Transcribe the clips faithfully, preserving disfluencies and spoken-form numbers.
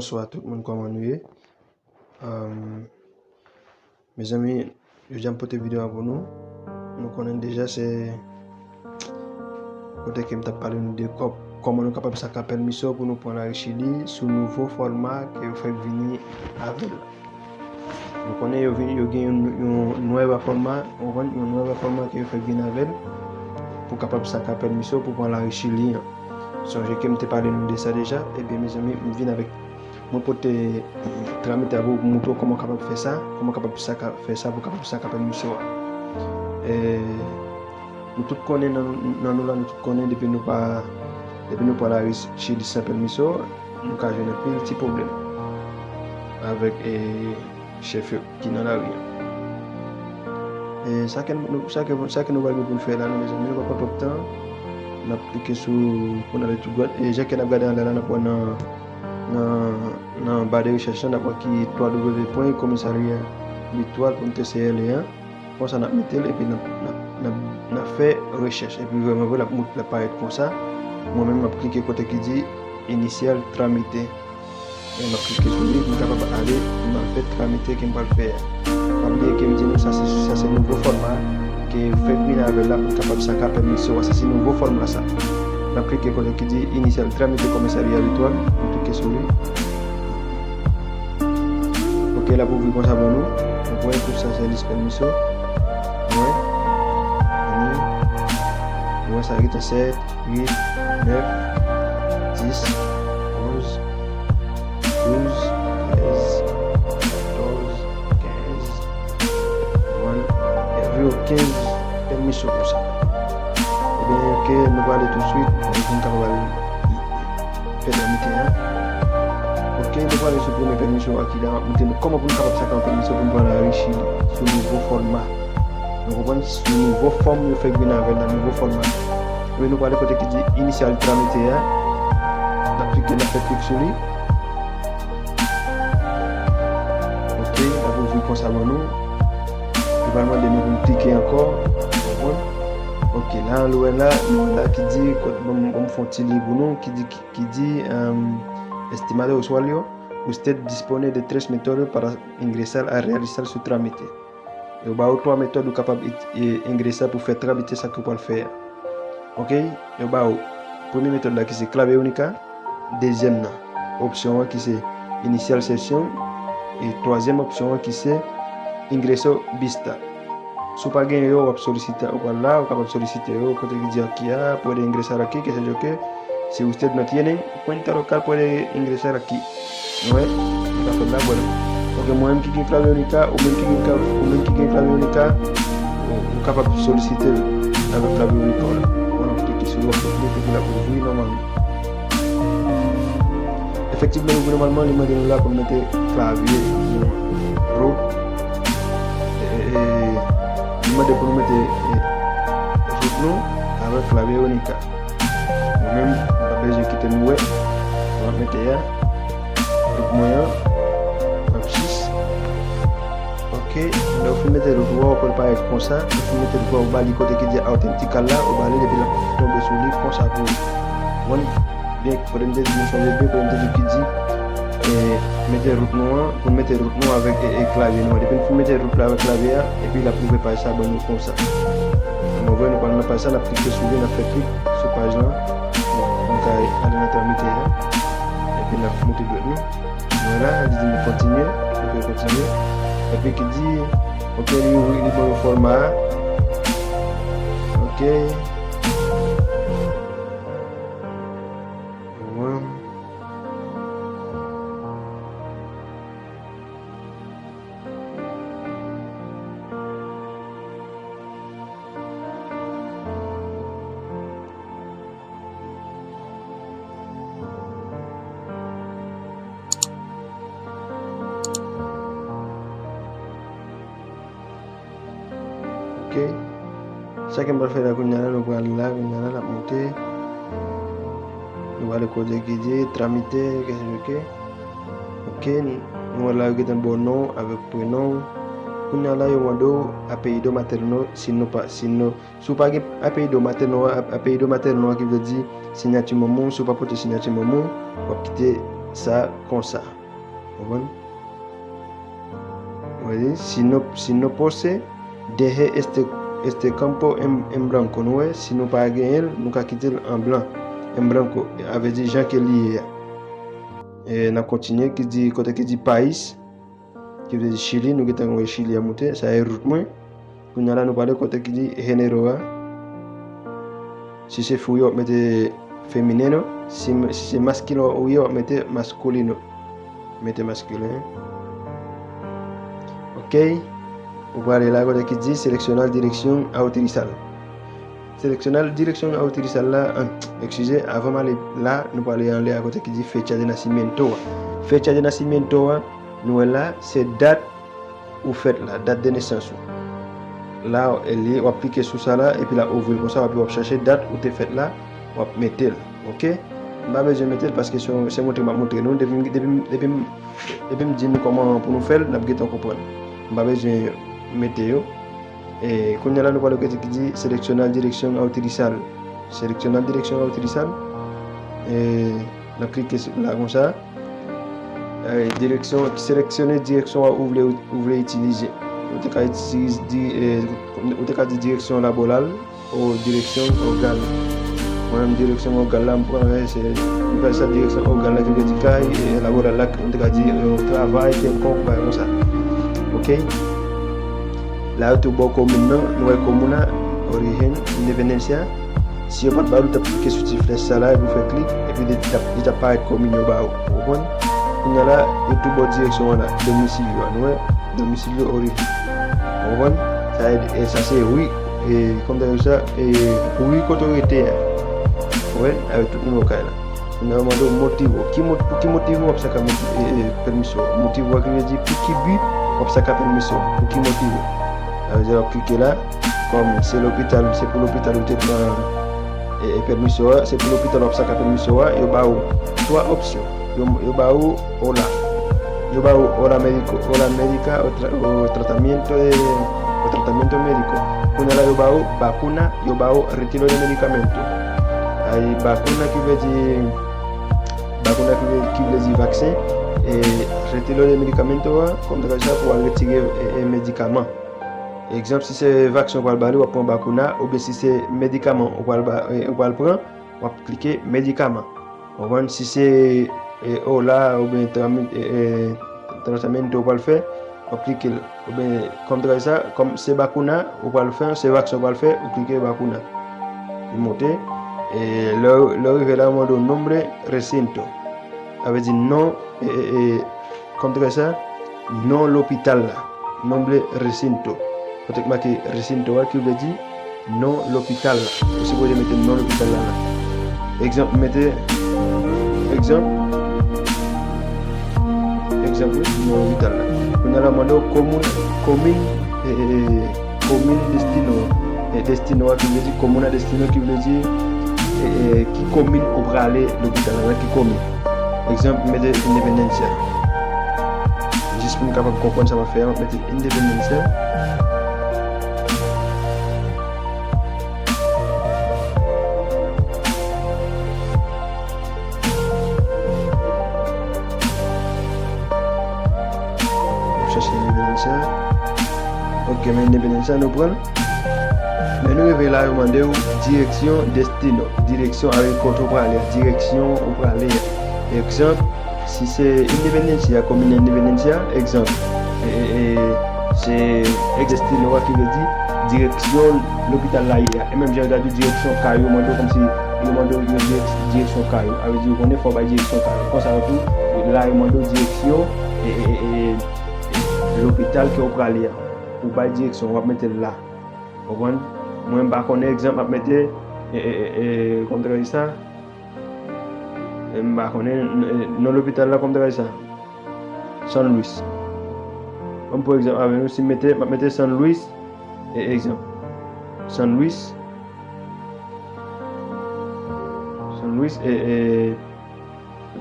Bonswa tout moun, kòman nou ye? Mezanmi, jodi a m pote videyo a pou nou. Nou konnen deja se kote ke m t ap pale nou de kò-, kòman nou kapab saka pèmiso pou nou pran lari Chili sou nouvo fòma ke yo fèk vini avè l. Nou konnen yo vin, yo gen yon, yon nouvo fòma, ou konprann, yon nouvo fòma ke yo fèk vin avè l pou kapab saka pèmiso pou pran lari Chili an. Sonje ke m te pale nou de sa deja, ebyen, mezanmi, m vin avèk, mwen pote tramite a pou moutre w kòman w kapab fè sa, kòman w kapab saka fè sa pou kapab saka pèmiso a. E, nou tout konnen nan, nan nou la, nou tout konnen depi nou pa, depi nou pran lari Chili san pèmiso, nou ka jwenn anpil ti pwoblèm avèk, e, chèf yo ki nan lari an. E sa ke nou, sa ke, sa ke nou pral gen pou n fè la, nou, mezanmi, nou pa pran twòp tan. N ap klike sou, pou n ale tou dwat. E jan ke n ap gade anlè la, n ap wè nan, nan, nan ba de rechèch la, n ap wè ki twa w w pwen komisarya Litwal pou n te seye ale an. Konsa n ap mete l, epi n ap, n ap, n ap, n ap fè rechèch. Epi vrèman vre, l ap mout, l ap parèt konsa. Mwen menm, m ap klike kote ki di Iniciar trámite. E m ap klike sou li pou m kapab ale, pou m al fè tramite ke m pral fè a. Pa bliye ke m di nou sa se, sa se nouvo fòma ke yo fèk vin avè l la pou n kapab saka pèmiso a. Sa se nouvo fòma sa. N ap klike kote ki di Iniciar trámite komisarya Litwal. M klike sou li. Ok, l ap ouvri konsa ban nou. Donk, wè, tout sa se lis pèmiso. Wè. Nou wè sa rete sèt, uit, nèf, dis, onz, douz, trèz, katòz, kenz, wan, enviwon kenz pèmiso konsa. Ebyen, ok, nou prale touswit, pou n kapab al fè tramite a. Ok, nou prale sou premye pèmiso a ki la, m ap montre nou kòman pou nou kapab saka yon pèmiso pou nou pran lari Chili sou nouvo fòma. Nou konprann? Sou nouvo fòm yo fèk vin avè l la, nouvo fòma. Ebyen, nou prale kote ki di Iniciar trámite a. N ap klike, n ap fè klik sou li. Ok, l ap ouvri konsa ban nou. Li pral mande nou pou n klike ankò. Konprann? Ok, la, nou wè la, nou wè la ki di, kot, bon, bon, fè yon ti li pou nou, ki di, ki, ki di, um, Estimado usuario, usted dispone de tres métodos para ingresar a realizar su trámite. Yo ba ou twa metòd ou kapab it-, e, ingresa pou fè tramite sa ke w pral fè a. Ok? Yo ba ou premye metòd la ki se Clave Única, dezyèm nan, opsyon an ki se Iniciar sesión, e twazyèm opsyon an ki se Ingreso Vista. Si w pa gen yo, w ap solisite, w pral la, ou kapab solisite yo, kote ki di aquí a, puede ingresar aquí, qué sé yo qué. Si usted no tiene cuenta local, puede ingresar aquí. Wè, li pa fè l la, bon. Ok, mwen menm ki gen Clave Única, ou menm ki gen Clave, ou menm ki gen Clave Única, ou, ou kapab solisite l avèk Clave Única w la. Bon, w ap klike sou li, w ap klike pou l ap ouvri nòmalman. Efektivman, li ouvri nòmalman, li mande nou la pou n mete klavye nou root. E, e, e, li mande pou nou mete, e, root nou avèk Clave Única. Mwen menm, m pa bezwen kite nou wè. Mwen ap mete a. Root mwen an. M ap jis. Ok. Lè w fin mete root ou a, ou konn parèt konsa. Ou fin mete root ou a, ou ba li kote ki di Autenticar la, ou ba li l epi l ap tonbe sou li konsa pou ou. Bon, byen, kote m te di, nou sonje byen, kote m te di ki di, e, mete root nou an, pou n mete root nou avèk, e, e, klavye nou an. Depi n fin mete root la avèk klavye a, epi l ap ouvè paj sa ban nou konsa. Mwen vre, nou pral nan paj sa, n ap klike sou li, n ap fè klik sou paj lan. Bon, nou ka ale nan tramite a. Epi n ap moute dwèt nou. Vwala, li di nou kontinye, nou fè kontinye. Epi ki di, ok, li ouvri, li ban nou fòma a. Ok. Wan. Ok. Sa ke m pral fè la kounye a la, nou pral la, kounye a la, l ap monte. Nou pral kote ki di tramite, kèk, ok. Ok, nou wè la, yo gentan ba w non avèk prenon. Kounye a la, yo mande w apellido materno, si nou pa, si nou, si w pa gen apellido materno, ap-, apellido materno a ki vle di siyati manman w, si w pa pote siyati manman w, w ap kite sa konsa. Konprann? Mwen di, si no, si no pose, deje este, este campo en, en blanco, nou wè, si nou pa genyen l, nou ka kite l an blan, en blanco, a vle di jan ke li ye a. E n ap kontinye, ki di, kote ki di país, ki vle di Chili, nou gentan wè Chili a moute, sa e rout mwen. Kounye a la, nou prale kote ki di género a. Si se fou ye, w ap mete femenino. Si, si se maskilen ou ye, w ap mete masculino. Mete maskilen. Ok. Ou prale la, kote ki di seleccionar dirección a utilizar. Seleccionar dirección a utilizar la, an, eskize, avan m ale la, nou prale anlè a kote ki di fecha de nacimiento a. Fecha de nacimiento a, nou wè la, se dat ou fèt la, dat de nesans ou. La, e li, w ap klike sou sa la, epi l ap ouvri l konsa, epi w ap chache dat ou te fèt la, w ap mete l. Ok? M pa bezwen mete l paske se, se montre m ap montre nou. Depi, depi, depi, depi m di nou kòman pou nou fè l, n ap gentan konprann. M pa bezwen mete yo. E kounye a la, nou prale kote ki di seleccionar dirección a utilizar. Seleccionar dirección a utilizar. E n ap klike sou la konsa. Eh, direksyon, seleksyone direksyon ou vle, ou vle itilize. Ou te ka itilize, di, eh, ou te ka di direksyon laboral ou direksyon organ. Mwen menm direksyon organ la, m pran, eh, se, m fè sa direksyon organ la ki vle di kay, eh, laboral la, m te ka di, eh, yon travay kèlkonk, bagay konsa. Ok? La yo tou ba w komin nan, nou wè comuna, origen, independencia. Si yo pa t ba w li, w t ap klike sou ti flèch sa la, epi w fè klik, epi li t ap, li t ap parèt komin yo ba ou. Ou konprann? Kounye a la, yo tou ba w direksyon an la, domicilio a, nou wè, domicilio origen. Ou konprann? Sa e, e sa se ri, e, kòm ta di sa, e, ri kote w rete a. Ou wè? Avèk tout nimewo kay la. Kounye a yo mande w motivo. Ki mo-, pou ki motivo w ap saka moti-, e, e, pèmiso a? Motivo a ki vle di pou ki bi w ap saka pèmiso a? Pou ki motivo? Sa vle di w ap klike la, kòm se lopital, se pou lopital ou te pran, e, e, pèmiso a, se pou lopital w ap saka pèmiso a, yo ba ou twa opsyon. Yo, yo ba ou hola. Yo ba ou hola médico, hola médica o tra-, o tratamiento de, o tratamiento médico. Kounye a la yo ba ou vacuna, yo ba ou retiro de medicamento. Ay, vacuna ki vle di, vacuna ki vle, ki vle di vaksen, e retiro de medicamento a, kòm ta ka di sa, pou al retire, e, e, medikaman. Egzanp, si se vaksen ou pral ba li, w ap pran vacuna, oubyen si se medikaman ou pral ba, e, ou pral pran, w ap klike medikaman. Ou konprann? Si se, e, hola oubyen trami-, e, e, tratamiento ou pral fè, w ap klike l. Oubyen, kòm ta ka di sa, kòm se vacuna ou pral fè, se vaksen ou pral fè, ou klike vacuna. Li monte. E lè, lè w rive la, yo mande w nombre recinto. Sa vle di non, e, e, e, kòm ta ka di sa, non lopital la. Nombre recinto. Kote k make recinto a ki vle di non lopital la. Ou sipoze mete non lopital la la. Egzanp, mete, egzanp, egzanp, wi, non lopital la. Kounye a la, mande w komin, komin, e, e, e, komin destino. E, destino a ki vle di, comuna destino ki vle di, e, e, ki komin ou prale lopital la, nan ki komin. Egzanp, m mete Independencia. Jis pou n kapab konprann sa m ap fè a, m ap mete Independencia. Chèche Independencia. Ok, men Independencia nou pran l. Men nou rive la, yo mande w direksyon destino. Direksyon avèk kote w prale a. Direksyon ou prale a. Egzanp, si se Independencia, komin Independencia, egzanp, e, e, e, se destino a ki vle di direksyon lopital la ye a. E menm jan yo ta di direksyon kay ou, mande w kòmsi yo mande w direksyon kay ou. A vle di ou konnen fò w bay direksyon kay ou. Konsa yo tou, la yo mande w direksyon, e, e, e, e, lopital ke w prale a. Ou bay direksyon, w ap mete l la. Konprann? Mwen, m pa konnen, egzanp, m ap mete, e, e, e, e, kòm ta ka di sa, e, m pa konnen, e, non lopital la, kòm ta ka di sa, San Luis. Ban m pran egzanp avè nou, si m mete, m ap mete San Luis, e, egzanp, San Luis, San Luis, e, e,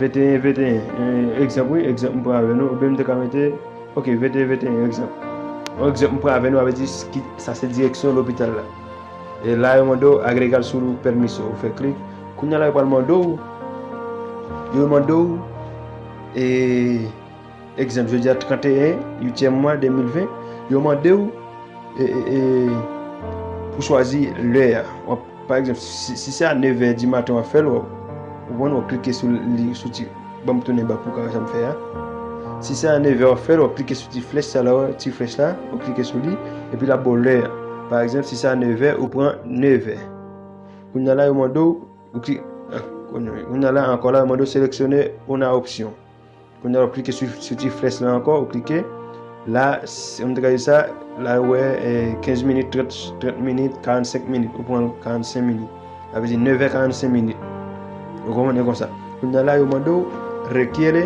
venteyen venteyen, e, egzanp, wi, egzanp m pran avè nou, oubyen m te ka mete, ok, venteyen venteyen, egzanp. Yon egzanp m pran avè nou, a vle di ki, sa se direksyon lopital la. E la, yo mande w agregar su permiso, ou fè klik. Kounye a la, yo pral mande w, yo mande w e, egzanp, jodi a trannteyen uityèm mwa de mil ven, yo mande w, e, e, e, pou chwazi lè a. W ap, pa egzanp, si, si se a nevè di maten w ap fè l, w ap, w konprann, w ap klike sou li, sou ti, ban m tounen bak pou w ka wè sa m fè a. Si se a nevè w ap fè l, w ap klike sou ti flèch sa la, ti flèch la, w ap klike sou li, epi l ap ba w lè a. Pa egzanp, si se a nevè, ou pran nevè. Kounye a la, yo mande w, ou kli-, ah, kounye a la ankò la, yo mande w seleksyone una opsyon. Kounye a la, w klike sou, sou ti flèch la ankò, ou klike. La, si, m te ka di sa, la, ou wè, eh, kenz minit, trant, trant minit, karannsenk minit, ou pran karannsenk minit. Sa vle di nevè karannsenk minit. Ou konprann? E konsa. Kounye a la, yo mande w, requiere,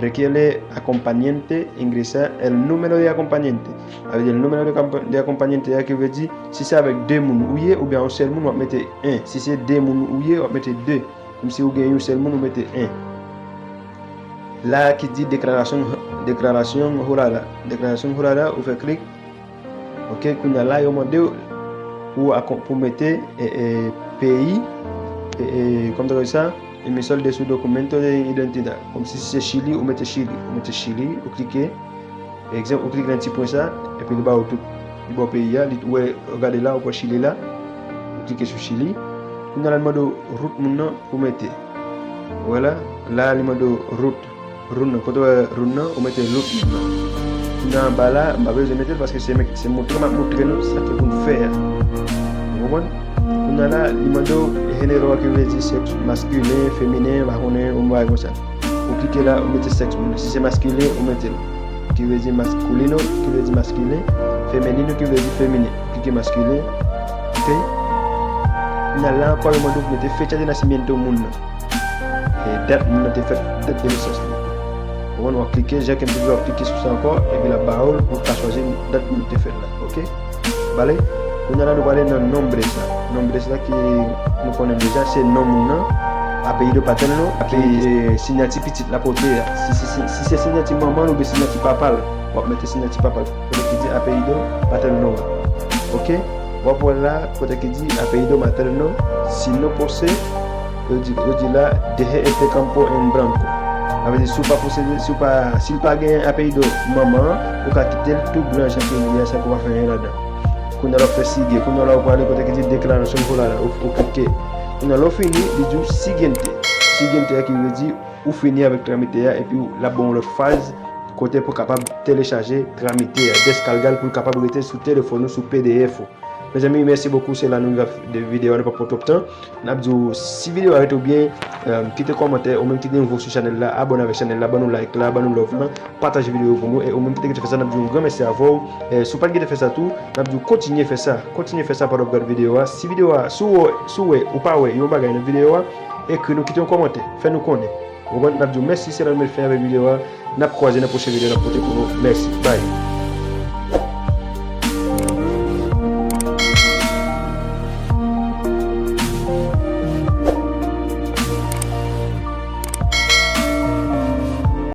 requiere acompañante, ingresa el número de acompañante. Sa vle di, el número de acompa-, de acompañante a ki vle di, si se avèk de moun ou ye, oubyen yon sèl moun, w ap mete en. Si se de moun ou ye, w ap mete de. Kòmsi ou gen yon sèl moun, ou mete en. La ki di declaración, declaración jurada. Declaración jurada, ou fè klik. Ok, kounye a la, yo mande w pou akon-, pou mete, e, e, peyi, e, e, kòm ta di sa, emisor de su documento de identidad. Kòmsi se Chili, ou mete Chili. Ou mete Chili, ou klike. Egzanp, ou klike nan ti pwen sa, epi li ba w tout, li ba w peyi a, li, ou wè, gade la, ou wè Chili la, ou klike sou Chili. Kounye a la, li mande w rout moun nan pou mete. Ou wè la, la, li mande w rout, rout nan. Kote w wè rout nan, ou mete rout moun nan. Kounye a anba la, m pa bezwen mete l paske se, se montre m ap montre nou sa ki pou n fè a. Ou konprann? Kounye a la, li mande w género a ki vle di sèks maskilen, feminen, pa konnen, yon bagay konsa. Ou klike la, ou mete sèks moun nan. Si se maskilen, ou mete l. Ki vle di masculino, ki vle di maskilen. Femenino, ki vle di feminen. Ou klike maskilen. Ok? Kounye a la ankò, yo mande w pou mete fecha de nacimiento moun nan. E dat moun nan te fèt, dat de nesans li. Ou konprann, w ap klike, jan ke m te di w, w ap klike sou sa ankò, epi l ap ba w l, ou ka chwazi dat moun te fèt la. Ok? Bale, kounye a la nou prale nan nombres la. Nombres la ki nou konnen deja, se non moun nan, apellido paterno, ki, e, sinyati pitit la pote a. Si, si, si, si se sinyati manman l oubyen sinyati papa l, w ap mete sinyati papa l. Kote ki di apellido paterno a. Ok? W ap wè la, kote ki di apellido materno, si no posee, yo di, yo di la, deje este campo en blanco. Sa vle di, si w pa posede, si w pa, si l pa gen apellido manman an, ou ka kite l tou blan jan ke l ye a, san ke w pa fè anyen ladan. Kounye a la, w ap fè sigue. Kounye a la, ou prale kote ki di declaración jurada. Ou, ou klike. Kounye a la, lè w fini, li di w siguiente. Siguiente a ki vle di, ou fini avèk tramite a, epi l ap ba w yon lòt faz kote pou w kapab telechaje tramite a, deskalga l pou l kapab rete sou telefòn ou, sou P D F ou. Mezanmi, mèsi bokou. Se la nou rive ak videyo a, nou p ap pran twòp tan. N ap di w, si videyo a rete w byen, eh, kite kòmantè, ou menm ki te nouvo sou chanèl la, abòne avèk chanèl la, ban nou like la, ban nou love lan, pataje videyo pou nou, e ou menm ki te gentan fè sa, n ap di w yon gran mèsi avè w. Eh, si w pa t gentan fè sa tou, n ap di w kontinye fè sa, kontinye fè sa pandan w ap gade videyo a. Si videyo a, si w wè, si w wè, ou pa wè yon bagay nan videyo a, ekri nou, kite yon kòmantè, fè nou konnen. Ou konprann? N ap di w mèsi, se la nou met fen avèk videyo a. N ap kwaze nan pwochen videyo n ap pote pou nou. Mèsi. Bye.